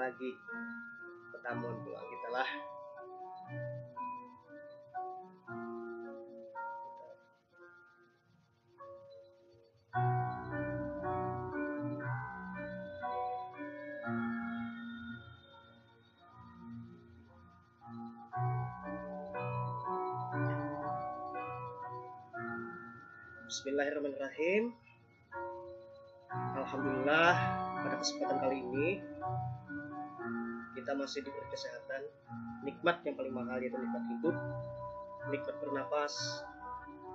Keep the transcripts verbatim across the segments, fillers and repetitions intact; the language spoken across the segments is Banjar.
lagi, ketamuan pulang kita lah. Bismillahirrahmanirrahim. Alhamdulillah, pada kesempatan kali ini kita masih diberi kesehatan, nikmat yang paling mahal yaitu nikmat hidup, nikmat bernapas,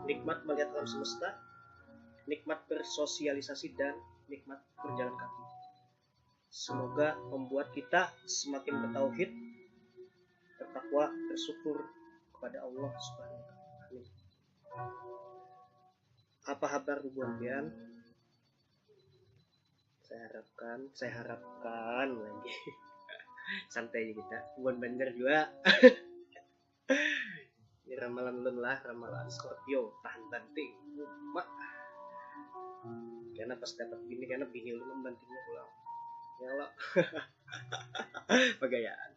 nikmat melihat alam semesta, nikmat bersosialisasi, dan nikmat berjalan kaki. Semoga membuat kita semakin bertauhid, bertakwa, bersyukur kepada Allah Subhanahu wa Ta'ala. Amin. Apa habar bubuhan pian? Saya harapkan, saya harapkan lagi. Santai aja kita. Bubuhan Banjar juga. Ini ramalan ulun lah, ramalan Scorpio, tahan banting. Mak. Karena pas dapat bini, karena bini ulun membantingnya pulang. Ya Allah. Bagayaan.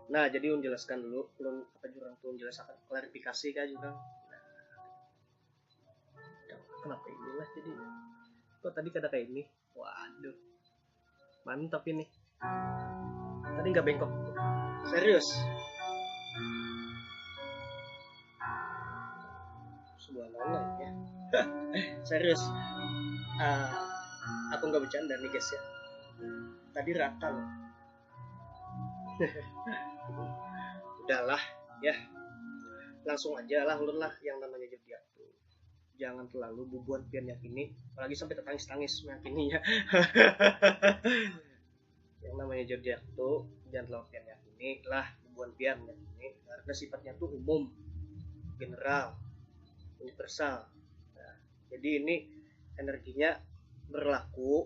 Nah, jadi ulun jelaskan dulu, ulun apa jurang tuh, ulun jelaskan, klarifikasi kah jurang. Nah, kenapa inilah jadi, kok tadi kada kayak ini? Waduh, mantap ini. Tadi nggak bengkok. Serius. Subhanallah ya. Serius. Ah, aku nggak bercanda nih guys ya. Tadi rata loh. Udahlah ya. Langsung aja lah ulun lah, yang namanya zodiak tuh. Jangan terlalu bubuhan pian yakini, apalagi sampai tetangis-tangis meyakininya. Yang namanya zodiak tuh jangan terlalu pian yakini lah, bubuhan pian yakini, karena sifatnya tuh umum, general, universal. Nah, jadi ini energinya berlaku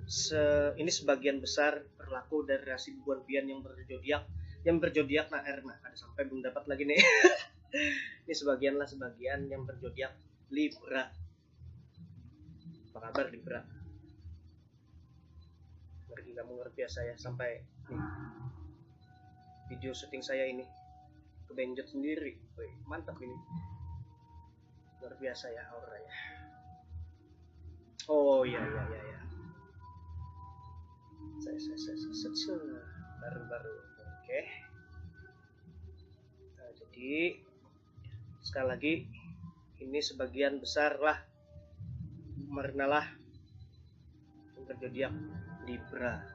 se ini sebagian besar berlaku dari rasi bubuhan pian yang berzodiak, yang berzodiak nah R nah, ada sampai belum dapat lagi nih. Ini sebagian lah, sebagian yang berzodiak Libra. Apa kabar Libra? Ngerti kamu, luar biasa ya, sampai nih, video syuting saya ini kebenjot sendiri. Wih, mantap ini. Luar biasa ya auranya. Oh iya iya iya iya. Saya saya saya saya, saya, saya. Baru baru. Oke. Nah, jadi sekali lagi ini sebagian besar lah marinalah yang berzodiak Libra.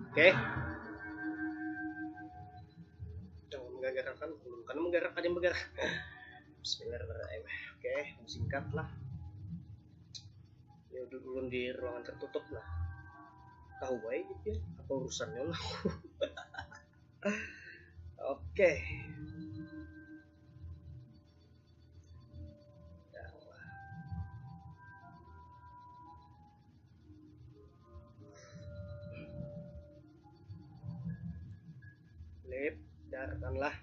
Oke. Jangan menggagarakan, belum kan menggarak, ada yang bergerak. Bismillahirrahmanirrahim. Oke, singkat lah. Ya udah, ulun di ruangan tertutup lah. Tahu baik gitu ya, apa urusannya lah. Oke. Ya Allah. Lip, darkan lah.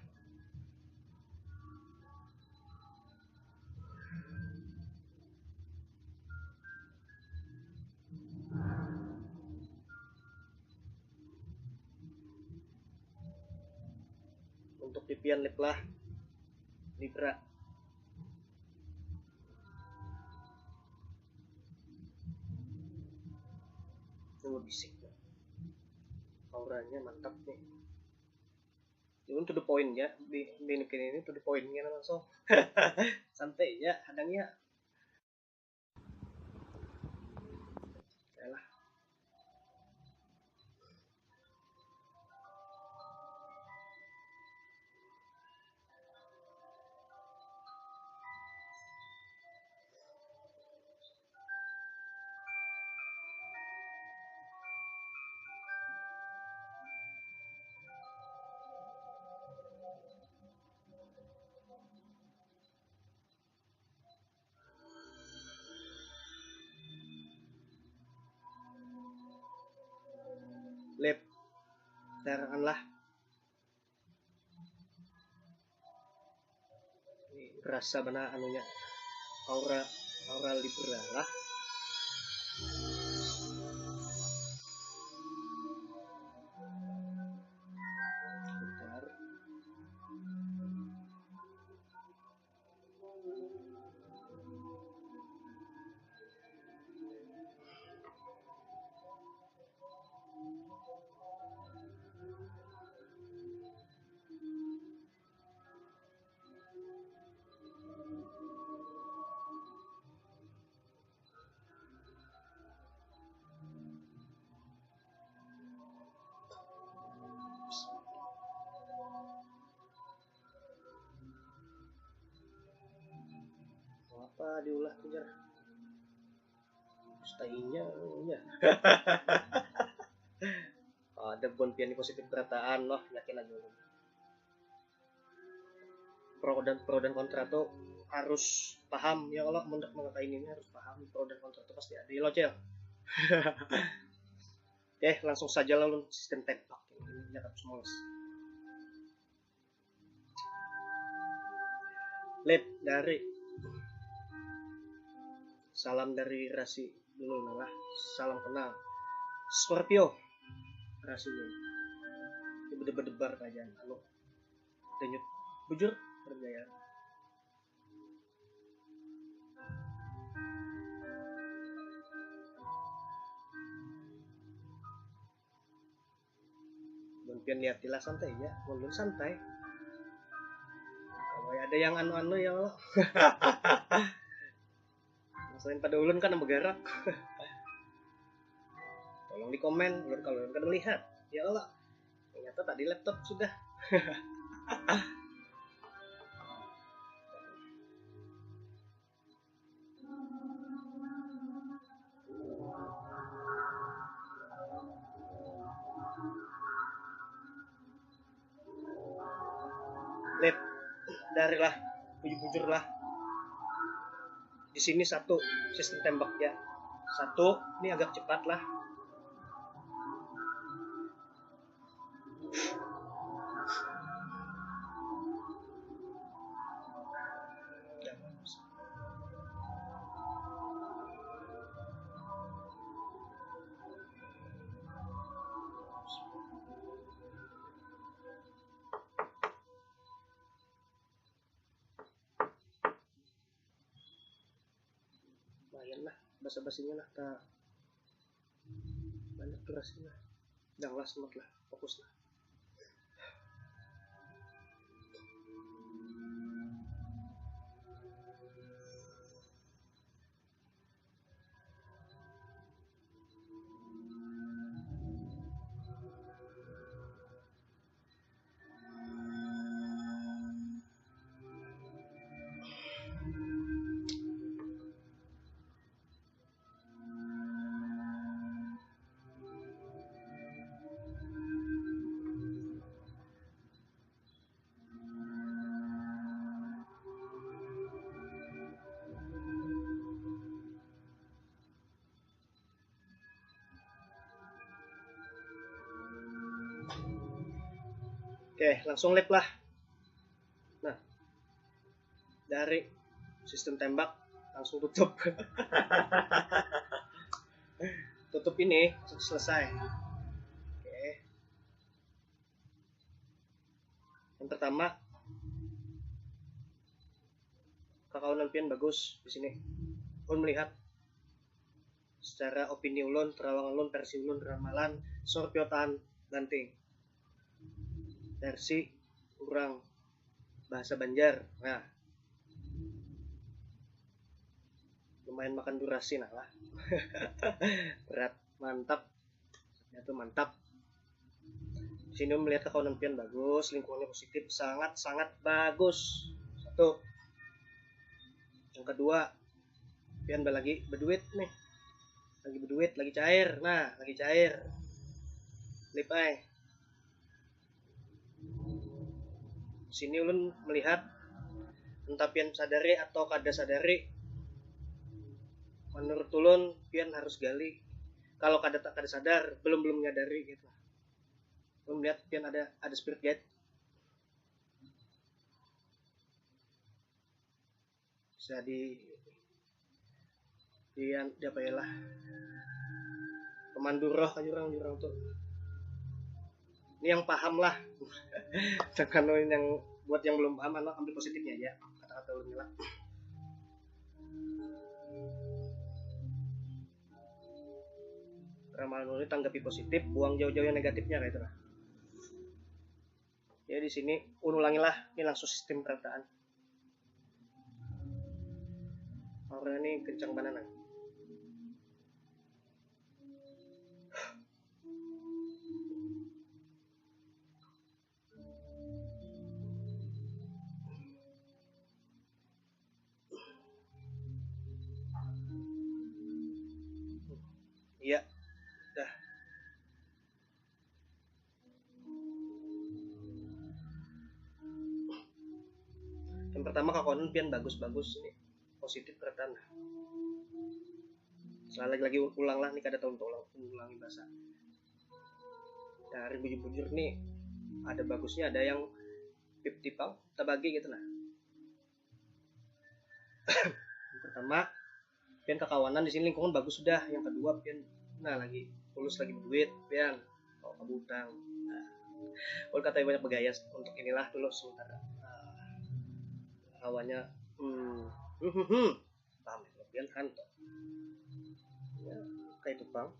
Untuk pipian lip lah, Libra. Coba bisik ya. Auranya mantap nih. Ulun to the point ya, binikin ini to the point ya langsung. Santai ya, kadang ya. Yalah. Lip, terangan lah. Ini berasa benar anunya, aura Aura Libra lah. Bentar. Apa diulah tu jar? Stainya, iya. Ada pun pian positif berataan loh, yakin aja. Pro dan, pro dan kontra tuh harus paham ya Allah, menurut mengenai ini harus paham pro dan kontra tuh pasti ada ya lo cel. Oke, langsung saja lalu sistem tembak ini ya harus mulus. Lip dari salam dari Rasi dulu lah, salam kenal Scorpio. Rasi dulu. Ini berdebar-debar aja anu. Denyut bujur bergaya. Mun pian lihat lah santai ya, mun santai. Kalau ada yang anu-anu ya Allah. Selain pada ulun kan yang bergerak. Tolong di komen kalau ulun kan melihat. Ya Allah. Ternyata tadi laptop sudah. Lip, dari lah, bujur-bujur lah. Di sini satu sistem tembak ya. Satu, ini agak cepat lah. Lumayan lah basa-basinya lah, tak banyak durasinya. Janganlah semat lah, fokus lah. Oke, langsung lip lah. Nah, dari sistem tembak langsung tutup. Tutup ini selesai. Oke. Yang pertama, kakawanan pian bagus di sini. Ulun melihat secara opini ulun, terawang ulun, versi ulun, ramalan, Scorpio tahan banting. Versi urang bahasa Banjar. Nah, lumayan makan durasi nah lah. Berat, mantap. Itu mantap. Sini melihat kakawanan pian bagus, lingkungannya positif, sangat-sangat bagus. Satu. Yang kedua, pian lagi berduit nih. Lagi berduit, lagi cair. Nah, lagi cair. Lip ai. Sini ulun melihat, entah pian sadari atau kada sadari, menurut ulun pian harus gali. Kalau kada, tak kada sadar, belum belum menyadari gitu. Ulun melihat pian ada ada spirit guide. Bisa di Di, di apa ya lah, pemandu roh aja orang orang tuh. Ini yang paham lah. Jangan yang buat yang belum paham, anu, ambil positifnya aja kata-kata ulun lah. Ramalan ulun tanggapi positif, buang jauh-jauh yang negatifnya kayak itu lah. Ya di sini ulangilah ini langsung sistem perataan. Orang ini kencang banget nah. Iya, dah. Yang pertama kakuanan pian bagus-bagus ini positif kereta nah. Sekali lagi ulang lah nih kada tahun ulang ulangi bahasa. Dari bujur-bujur nih ada bagusnya ada yang fifty pang terbagi gitu nah. Yang pertama pian kakawanan di sini lingkungan bagus sudah, yang kedua pian nah lagi tulus lagi duit pian kalau kabutang nah. Ulun katanya banyak bergaya untuk inilah dulu sementara uh, awalnya hmm, hmm, hmm, hmm. Paham ya, pian kan tuh ya kayak itu pang.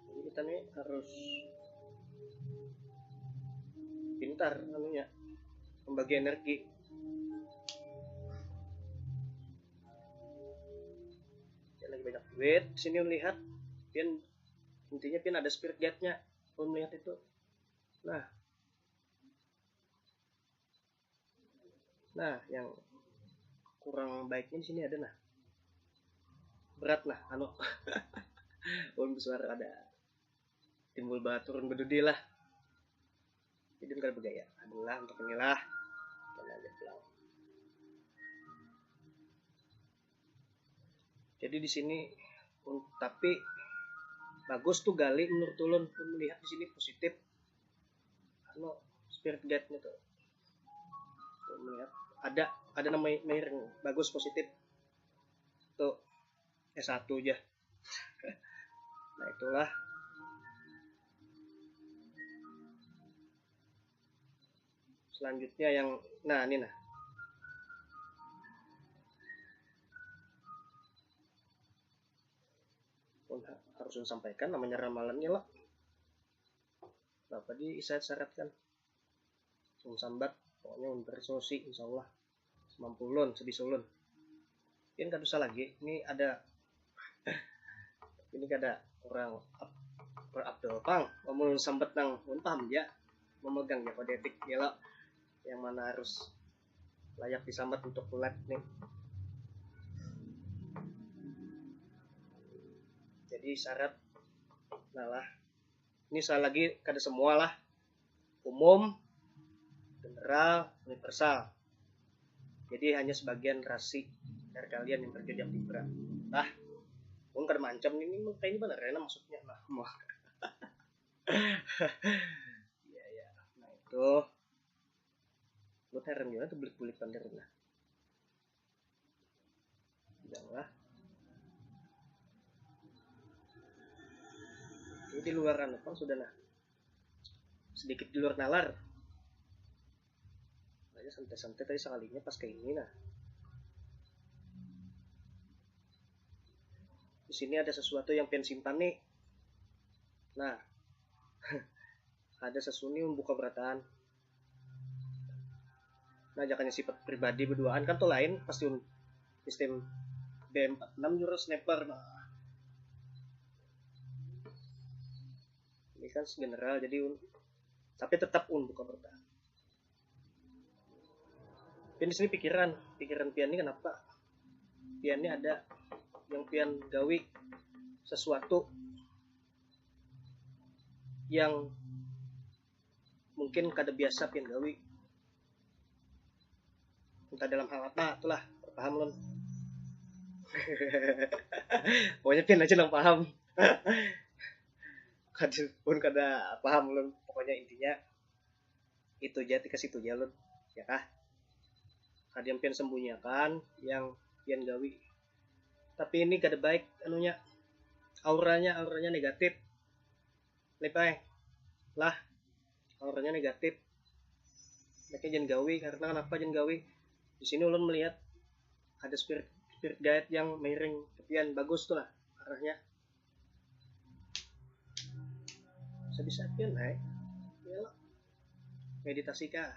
Jadi kita nih harus pintar anunya membagi energi. Ya, lagi banyak duit sini lihat pian, intinya pian ada spirit guide-nya. Belum lihat itu. Nah, nah yang kurang baiknya di sini ada nah berat nah anu pun bersuara ada timbul baturun bedudi lah. Jadi kada bergaya adalah untuk inilah kita lanjut pulang. Jadi di sini tapi bagus tuh gali menurut ulun pun melihat di sini positif anu spirit guide-nya tuh melihat ada ada nama Mayer yang bagus positif tuh S satu aja. Nah itulah selanjutnya yang nah ini nah harus disampaikan namanya ramalannya lah. Berapa di saya syaratkan? Sambat pokoknya bersolusi insya Allah semampu ulun sebisa ulun. Ini kada usah lagi ini ada ini kada kurang up, kurang up doang pang. Mau sambat nang pun paham dia memegang ya kode etik ya lo yang mana harus layak disambat untuk live nih. Jadi syarat nah lah ini saya lagi kada semua lah umum general universal. Jadi hanya sebagian rasi dari kalian yang terjejak di berat. Nah, pun kada macam ini kayak ini benar ya maksudnya nah. Iya ya. Nah itu buat heran juga tuh bulik-bulik pandar nah. Janganlah. Ini di luar anu pang sudah nah. Sedikit di luar nalar. Aja santai-santai tadi sekalinya pas kayak ini nah. Di sini ada sesuatu yang pengen simpan nih. Nah, ada sesuni membuka berataan. Nah, jakannya sifat pribadi berduaan kan tuh lain pasti un sistem B empat enam jurus sniper nah. Ini kan general jadi un tapi tetap un buka berataan. Pian di sini pikiran, pikiran pian ini kenapa? Pian ini ada yang pian gawi sesuatu yang mungkin kada biasa pian gawi. Entah dalam hal apa, itulah paham lun. Pokoknya pian aja yang paham. Kada pun kada paham lun. Pokoknya intinya itu aja tika situ aja lun ya kah. Kada yang pian sembunyiakan yang pian gawi. Tapi ini kada baik anunya, auranya auranya negatif. Lipai lah, auranya negatif. Baiknya jangan gawi. Karena kenapa jangan gawi? Di sini ulun melihat ada spirit spirit guide yang miring ke pian, bagus tuh lah arahnya. Bisa-bisa pian naik, ya lah, meditasi kah,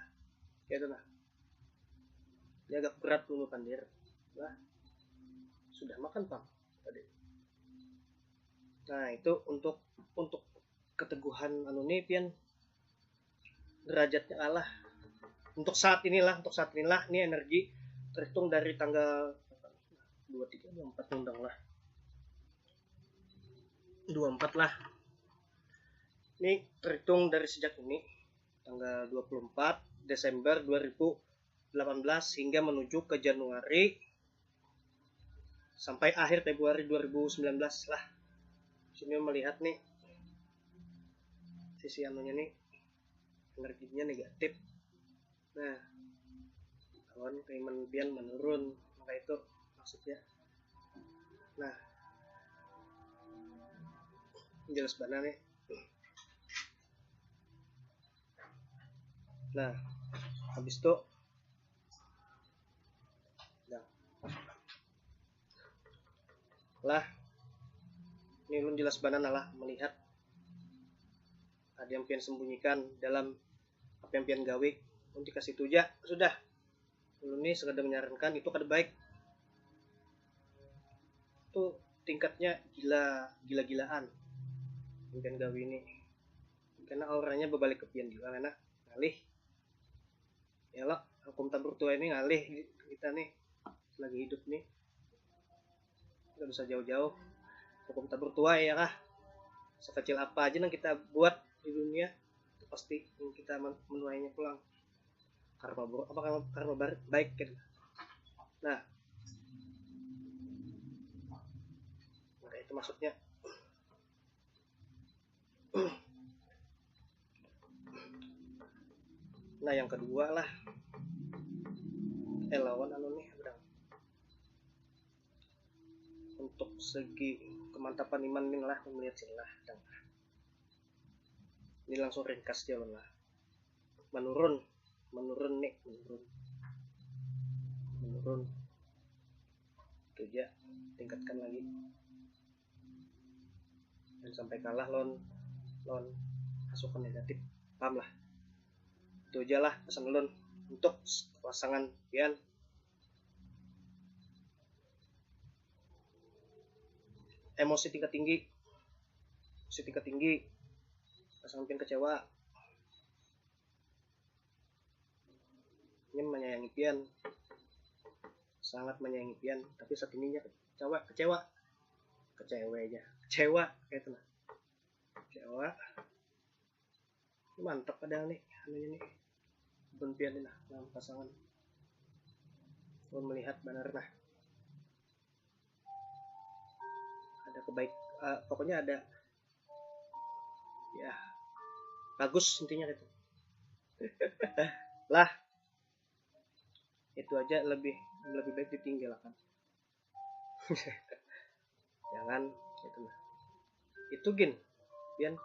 kayak itu lah. Ini agak berat dulu pandir lah. Sudah makan pang tadi. Nah, itu untuk untuk keteguhan anu nih pian, derajatnya kalah untuk saat inilah. Untuk saat inilah ini energi terhitung dari tanggal dua tiga dua empat undang lah, dua empat lah. Ini terhitung dari sejak ini, tanggal dua puluh empat Desember dua ribu delapan belas hingga menuju ke Januari sampai akhir Februari dua ribu sembilan belas lah. Sini melihat nih sisi anunya nih, energinya negatif. Nah, kawan, keiman pian menurun, maka itu maksudnya. Nah, jelas banget nih. Nah, habis itu, nah, lah, ini ulun jelas banget lah melihat ada yang pian sembunyikan dalam apa yang pian gawi. Ulun dikasih itu aja sudah. Ulun nih sekadar menyarankan, itu kada baik. Itu tingkatnya gila gila-gilaan yang pian gawi ini. Karena auranya berbalik ke pian juga, karena ngalih. Ya lah, hukum tabur tua ini ngalih kita nih, lagi hidup nih. Nggak bisa jauh-jauh. Hukum tabur tua ya kah? Sekecil apa aja yang kita buat di dunia, itu pasti kita menuainya pulang. Karma buruk apa karma, karma baik gitu. Nah, nah itu maksudnya. Nah, yang kedua lah, eh lawan anu nih, udah, untuk segi kemantapan iman nih lah, melihat sini lah, ini langsung ringkas dia lah. Menurun, menurun nih, menurun, menurun. Itu aja, tingkatkan lagi. Dan sampai kalah lawan lawan masukan negatif, paham lah. Itu aja lah pesan ulun untuk pasangan pian. Emosi tingkat tinggi, emosi tingkat tinggi, pasangan pian kecewa. Ini menyayangi pian, sangat menyayangi pian, tapi saat ini kecewa, kecewa, kecewa aja, kecewa kayak itu lah, kecewa. Mantap padahal nih anunya nih, bun pian nih lah dalam pasangan. Bun melihat benar nah, ada kebaik, uh, pokoknya ada ya bagus intinya gitu. Lah, itu aja lebih lebih baik ditinggalkan. Jangan itu lah. Itu gin, pian,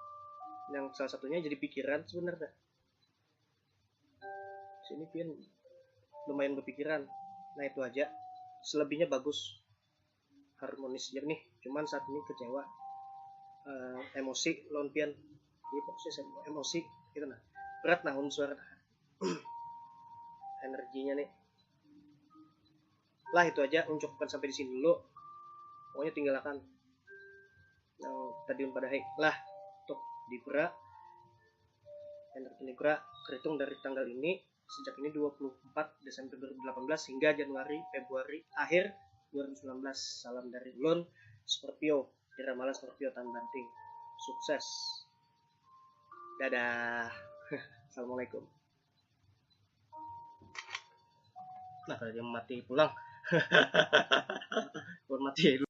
yang salah satunya jadi pikiran sebenarnya. Sini pian lumayan berpikiran. Nah, itu aja, selebihnya bagus, harmonis jernih. Cuman saat ini kecewa, uh, emosi lawan pian. Jadi fokusnya emosi gitu nah. Berat nah unsur energinya nih. Lah, itu aja, uncukkan sampai di sini dulu. Pokoknya tinggalkan yang tadi padahi lah. Untuk Libra, energi Libra terhitung dari tanggal ini, sejak ini dua puluh empat Desember dua ribu delapan belas hingga Januari Februari akhir dua ribu sembilan belas. Salam dari ulun Scorpio, di ramalan Scorpio tahun Banting. Sukses. Dadah. Assalamualaikum. Nah, kalau dia mati pulang. Buat mati.